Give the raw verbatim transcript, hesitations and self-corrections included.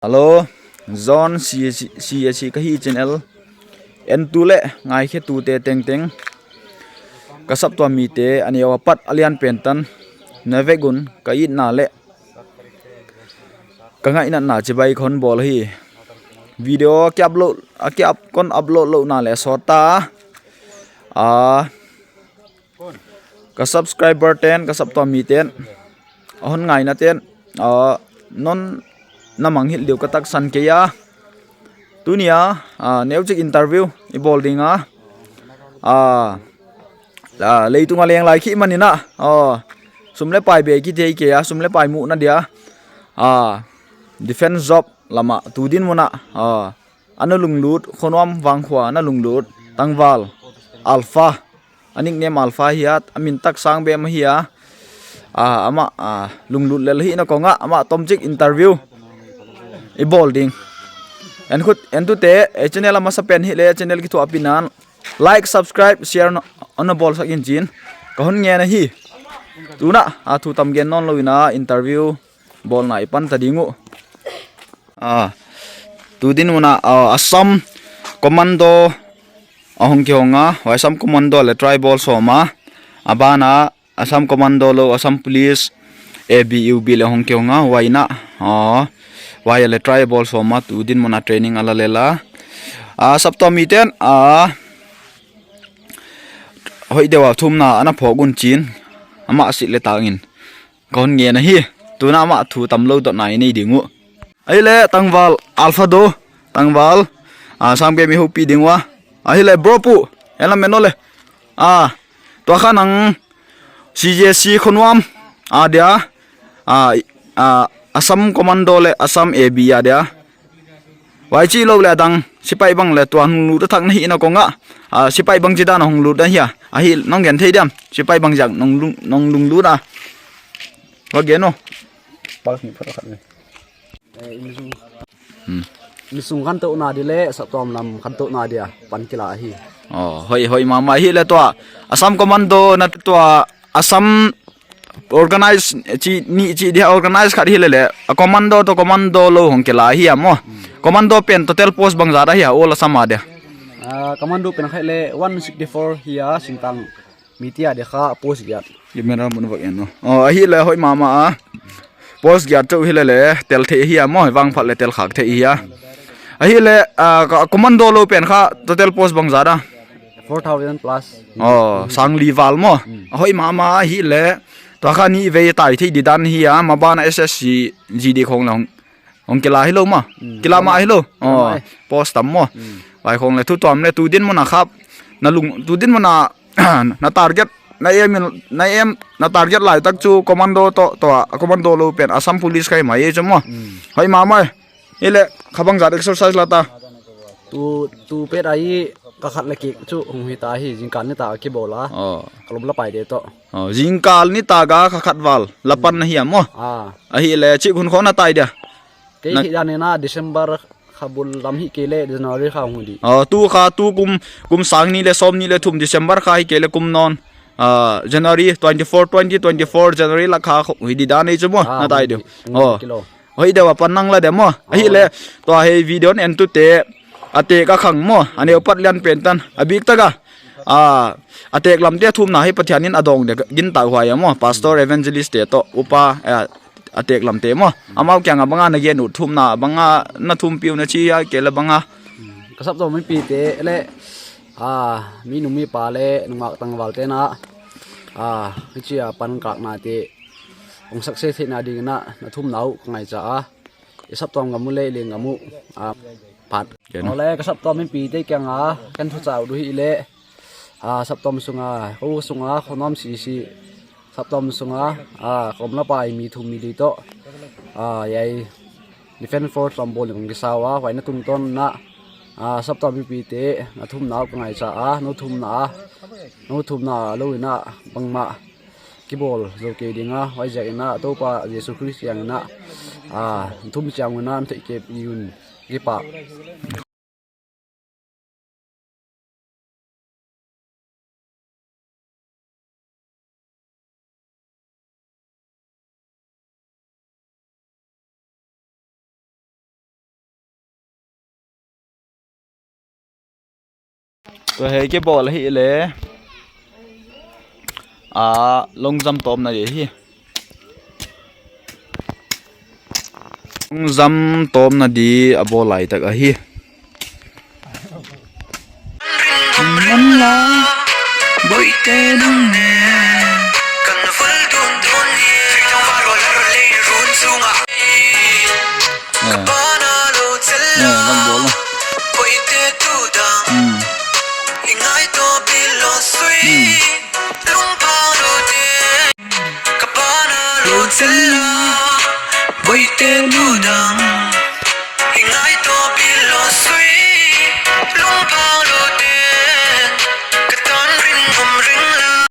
Hello, John C H, C H ka hi channel. Entu leh ngaikhetute tengteng, ka saptuam mite a neu apat a lianpen tan na vek un ka itna leh ka ngaihnatna chibai kon bawl hi. Video a ki upload, a ki up, kon upload louhna leh sawt ta. Ah, ka subscriber ten, ka saptuam miten, a hon ngaina ten, ah, non na mangngilh diu ka taksan kei a. Tuni a, ah, neuchik interview i bawl ding a. Ah, ah, leitung a leng lai khit manin a, ah, sum leh pai bek kithei kei a, sum leh pai muhna dia. Ah, defense job lam a tu dinmun a, ah, ana lunglut, Khonuam Vangkhua ana lunglut tangval Alpha, a nickname Alpha hi a, a min tak Sangbem ahi a. Ah, amah, ah, lunglut lel ahihna kong a, amah tomchik interview i bawl ding. Enkhut, entute, eh, channel a masapen hileh, channel kithuahpihna like, subscribe, share non, non bawl sak in chi'n ka hon ngen ahi. Tuna, ah, thu tam gen nawnlou in a interview bawlna i pan ta ding uh. Ah, tu dinmun a, ah, Assam Commando a hong kihong a, huai Assam Commando leh tribal sawm a, a ban a Assam Commando lou, Assam Police, A B U B leh hong kihong a, huai in a, ah, huai leh tribal sawm a, tu dinmun a training a la lel a. Ah, saptuam miten, ah, hoih deuh a thumna ana phawk un chi'n, amah sih leh tang in ka hon ngen ahi. Tuna amah thu tamlou dotna i nei ding uh. Ahihleh tangval Alpha do, tangval, ah, Sangbem i houpih ding ua. Ahihleh bro pu, en la men o leh. Ah, tua kha nang C J C Khonuam a dia, ah, ah, Assam Commando leh Assam A B a dia. Huai chih lou leh a dang, sipai bang leh tua hong lut a thak na hihna kong a. Ah, sipai bangchidan a hong lut a hia. Ahi, nong gen thei diam? Sipai bangziak nong lung, nong lunglut a. Va gen o. Pal ni photo khat ni. Eh, insung. Hmm. Insung khantohna di leh saptuam lam khantohna dia pan kila ahi. Oh, hoih, hoih mahmah ahihleh tua Assam Commando na tua Assam organize chi, ni chi dia organize khat hilele, a commando toh commando lou hong kila ahi a maw. Hmm. Commando pen total post bangzah ahi a, all Assam a dia? Ah, commando pen kha leh one sixty-four hi a, singtang mi tia dia kha post giat. Camera mun vak en maw. Oh, ahihleh hoih mahmah a. Post giat chauh hilele, tel thei ahi a maw, vangphat leh tel khak thei ahi a. Ahihleh, ah, ka, commando lou pen kha total post bangzah a? Four thousand plus. Oh, sangli val maw. Hmm. Hoih mahmah ahihleh. Tua kha ni vei tai thei di dan hi a, maban a S S C G D khong leh hong, hong kila hilou maw. Hmm. Kila mah hilou. Kila mah. Oh, eh. Post tam maw. Hmm. Huai khong leh thu tuam leh tu dinmun a khap. Na lung, tu dinmun a na target, na aim, na aim, na target lai tak chu commando toh, toh a, commando lou pen Assam Police kha mai chu maw. Hmm. Hoih mahmah. Ahihleh, kha bangzah exercise la ta? Tu, tu pet ahi, ka khat leh kik chu hong hi ta hi, zingkal nitak a kibawl a. Oh. Ka lawm leh pai deuh toh. Oh, zingkal nitak a kha khat val la pan na hi a maw. Ah. Ahihleh, chik hun khong na tai dia? Kei na hih dan in a December kha bul lam hih kei leh January kha hong hi di. Oh, tu kha tu kum, kum sang ni leh sawm ni leh thum December kha hih kei leh kum nawn. Ah, January twenty-four, twenty twenty-four January lak kha hong hi di dan ei chu maw, ah, na tai deuh. Hong hi, hong hi kilo. Oh. Hoih deuh a pan nang la dia maw. Oh. Ahihleh, tua hi video entute, a tek a khang maw, a neu apat lian pen tan, a biktak a. Ah, a tek lamte thumna hi Pathian in a dawng dia gingta huai a maw, pastor, evangelist te toh, upa, eh, a tek lamte maw. Amau kiang a bang a na gen ut thumna, bang a na thumpih uh na chi a, kei leh bang a. Ka saptuam mipite leh, ah, mi nu mi pa leh, nungak tangval te'n a, ah, hichi a pankhawmna te hong success theihna ding in a, na thumna uh ka ngaihcha a. I saptuam gam uh leh, leng gam uh, ah, phat. Kei na. Ole, ka saptuam mipite kiang a, ken thuchah uh uh hileh, ah, saptuam sung a, ko sung a, Khonuam C C, saptuam sung a, ah, ka lawm leh pai mi thum mi li toh, ah, hiai Defense Force lam bawl in kong kisau a, huai na tungtawn in a, ah, saptuam mipite, na thumna uh ka ngaihcha a, nou thumna a, nou thumna lou in a, bangmah kibawl zou kei ding a, huaiziak in a, Toupa Jesu Khrist kiang in a, ah, thum chiang un a, na theih kei un, kipak. Tua hi kibawl ahihleh, a, long jump tawpna di hi. Long jump tawpna di a bawl laitak ahi. Eh. Eh, van bawl. Hmm. Hmm.